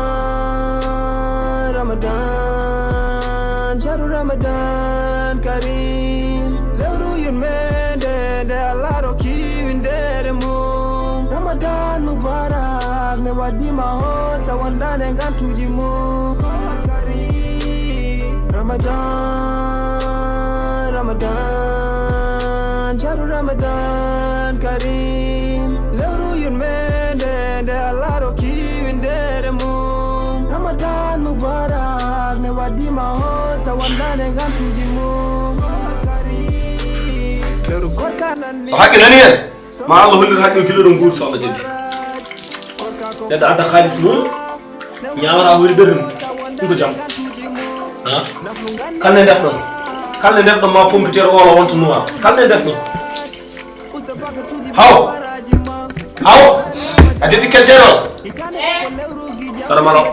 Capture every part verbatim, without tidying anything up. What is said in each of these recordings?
Ramadan, Ramadan, shahru Ramadan Karim. Lewru yurmende nde Allah rokki winndere mum. Ramadan Mubarak ne waddi ma hot sa wondaane ngantuuji mum. Ramadan, Ramadan, shahru Ramadan Karim. Lewru yurmende nde Allah rokki winndere mum. Ramadan Mubarak ne waddi ma hot sa wondaane ngantuuji mum. Lewru korka nanni. So haqqe nani hen, ma Allah hollir haqqe o gila ɗo nguuri so Allah jaɓi. Neɗɗo adda haalis mum, ñaawata hoyde ɓernde mum, ɗum ko jam. Ha? Kala nde ndefɗon, kala nde ndefɗon ma pompiteer o walla wonta noir. Kala nde ndefɗon. Haw! Haw! A defi keccere o? Saɗa mala o.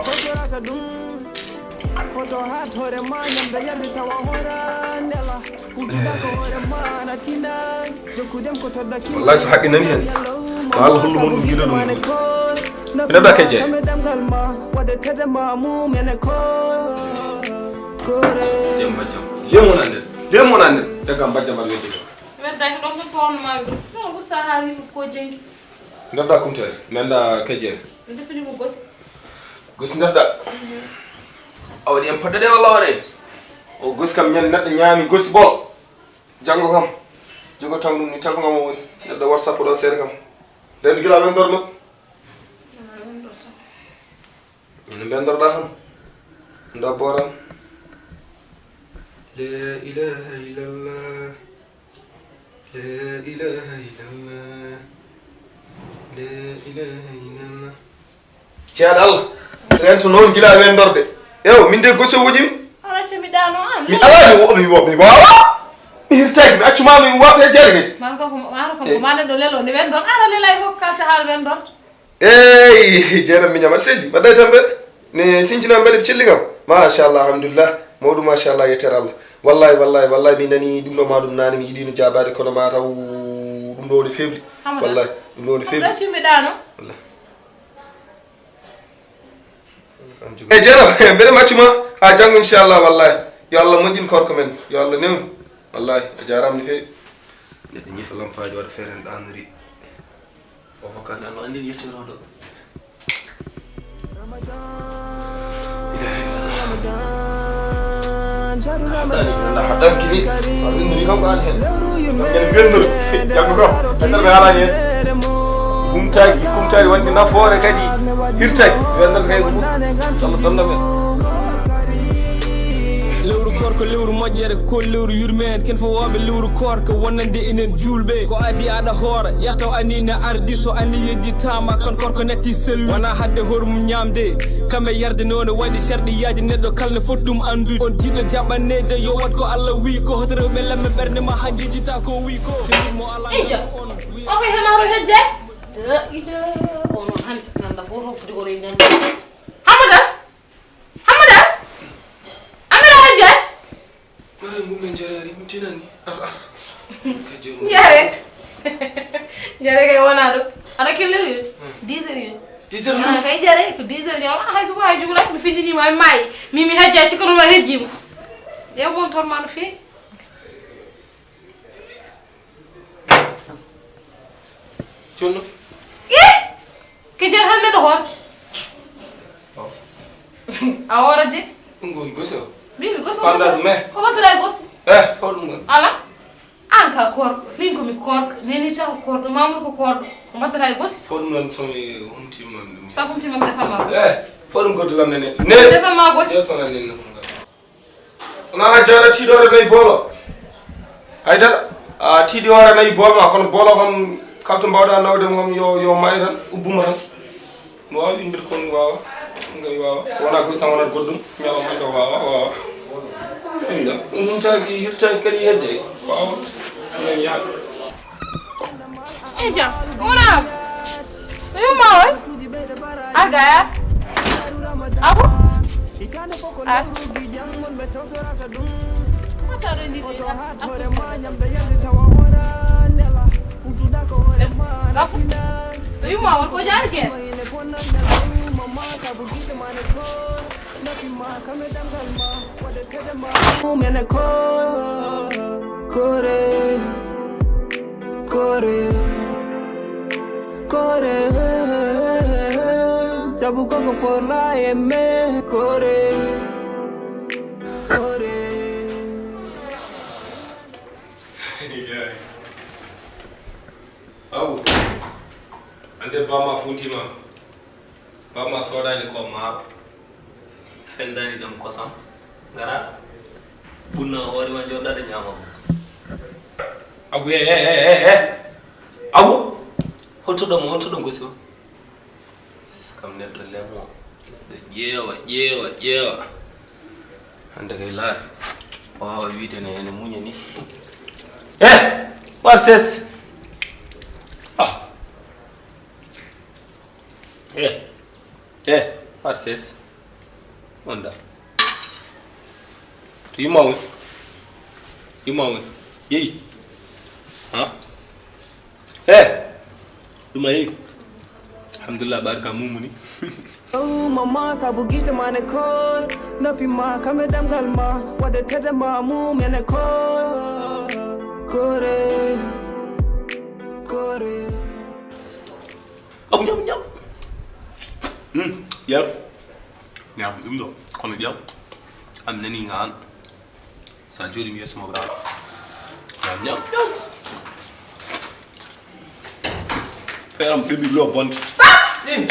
Wallahi so haqqe nani hen, ma Allah hollu mon ɗum gila ɗum. Ina da kejje. Lem majjam. Lem wona nder. Lem wona nder. Daga majjam al weddi. Weddaki ɗon ko on ma. Non ko saha yimɓe ko jengi. Ndefɗa kumtere, nanda kejjere. Ndefini mo gosi. Gosi ndefɗa. A waɗi en poɗɗe ɗe walla waɗe? O gosi kam ñande neɗɗo ñaami gosi bolo. Janngo kam, jogo tan ɗum ni telefon am o woni. Neɗɗo WhatsApp ɗo seeɗa kam. Nden gila wendorno. Wendorta. Min mbendorɗa kam. Ndo boran. La ilaha illallah. La ilaha illallah. La ilaha illallah. Ceerno Allah, rento noon gila wendorde. Ew, min de goso woƴimi. Ala cemiɗano an. Mi ala mi wo- mi wo- mi wawa. Mi hirtaki mi accuma mi wasa e jere kadi. Man ko ko maro ko ma do lelo ni wendor. Ala lelay ko kalta hal wendor. Ey, jeeram mi ñamat selli. Wadda tambe. Ne sinjina mbede celli kam. Machallah, alhamdulillah. Mawdu machallah yetter Allah. Wallahi wallahi wallahi mi nani dum do ma dum nani mi yidi no jabade kono ma taw dum do woni febli. Hamada. Wallahi dum do woni febli. Ɗacci mi ɗano. Wallahi. E jeeno mbeɗa maccuma ha janngo inchallah wallahi. Yo Allah moƴƴin korko men, yo Allah newnu. Wallahi a jarama no fewi. Neɗɗo ñifa lampaji waɗa feere ne ɗanori. O fof kadi ano andi yettiroɗo. Haɗani anda haɗankini a windori kam ko an hen. Kam ñande wendor janngo kam ender ɓe harani hen. Kumtaji kumtaji wonde nafoore kadi hirtaki wendor kay ɗum. Allah donna men. Lewru koor ko lewru moƴƴere ko lewru yurmeen ken fof wooɓe lewru koor ko wonande enen juulɓe ko adi aɗa hoora yataw ani ne ardi so ani yejjitama kon korko natti sellu wona hadde hormum ñamde kam e yarde noone waɗi serɗe yaaji neɗɗo kala ne foti ɗum andude on jiɗo jaɓannede yo wat ko allah wi ko hoto rewɓe lamme ɓernde ma ha jejjita ko wi ko mo ala on wi o koy hanaaro hejje ida ono hande nanda fof rofde o rey ñande hamada Hamada! Amira Hajjat! Mara ngumbe njarari mutinani. Ar ar. Ka jero. Njare. Njare kay wona ɗo. Aɗa kelle riyo. Dix heures yo. Dix heures. Ah, kay njare ko dix heures yo. Ah, hay suba hay jugula mi findini ma may. Mi mi Hajjat ci ko ma hejjima. Yow bon ton ma no fi. Jonno. Eh! Ke jar hande ɗo hoorde. A hoora de. Ɗum ko goso. Mimi goso. Panda ɗum eh. Ko wattata e goso. Eh, fo ɗum ɗon. Ala. An ka korɗo. Min ko mi korɗo. Neni ta ko korɗo. Mamour ko korɗo. Ko wattata e goso. Fo ɗum ɗon so mi humtima ɗum. Sa humtima mi defan ma goso. Eh, fo ɗum ko dulam nene. Ne. Defan ma goso. Yo sona nene. Wona a jaara tiiɗoore nayi boolo. Haydara a tiiɗi hoore nayi boolo ma kono boolo kam kala to mbawɗa nawde mo kam yo yo maayo tan ubbuma tan. No waawi winndir kon waawa ngay waawa so wona gosi tan wonat goɗɗum ñalawma hannde o waawa waawa. Ɗum ɗum taagi hirtaagi kadi hedde waawa men yaade. Eja, wona ko yumma on? Arga ya? Abu? Ah. Mata ɗo ndi ɗi. Abu. Ko yumma on ko jaari ke? Ma sabu gite ma ne ko, nafi ma kame damgal ma, wade tede ma. Mene ko, kore, kore, kore. Sabu koko forla e me, kore, kore. Aw, ande bama funtima. Bamma soodani ko maaro, fendani ɗam kosam, ngaraata, ɓunna hoore ma, jooɗaade ñaama. Abu, e, e, e, e, e. Abu, holto ɗo mo, holto ɗo gosi o? Sis kam neɗɗo lemo, neɗɗo ƴeewa, ƴeewa, ƴeewa. Hannde kay laar, o waawa wiide ne ene muña ni. E, war ses. Ah. Eh, eh, Arses. Wonda. To yumma woni. Yumma woni. Yeyi. Ha? Eh. Ɗum a yeyi. Alhamdulillah, barka mumuni. Mama sabu gite ma ne kor, nafi ma kame damgal ma, wade tede ma mumene kor. Kore, kore. Abu, ñam, ñam. Hmm, ƴeew. Ñam ɗum ɗo, kono ƴeew. An nani nga an. Sa jooɗi mi yeeso ma, bravo. Ñam, ñam, ñam. Feram baby lo bonde. Eh,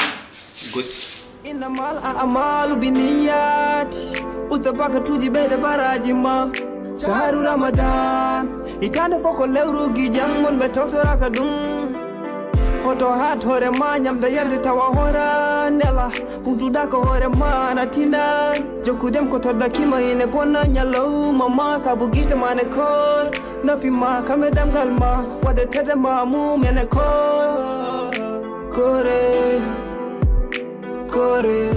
gosi. Innamal a'malu binniyati. Usta bakatuji ɓeyde baraji ma. Shahru Ramadan. Hitande fof ko lewru gijam, mon ɓe tawtoraka ɗum. Hoto hat hoore ma, ñamde yarde tawa hoora nela. Hutuɗa ko hoore ma na tina. Jokkudem ko toɗɗa kima ine bonna ñalawma ma, sabu gite ma ne kor. Noppi ma kame damgal ma, wade tede ma mumene kor. Kore, kore.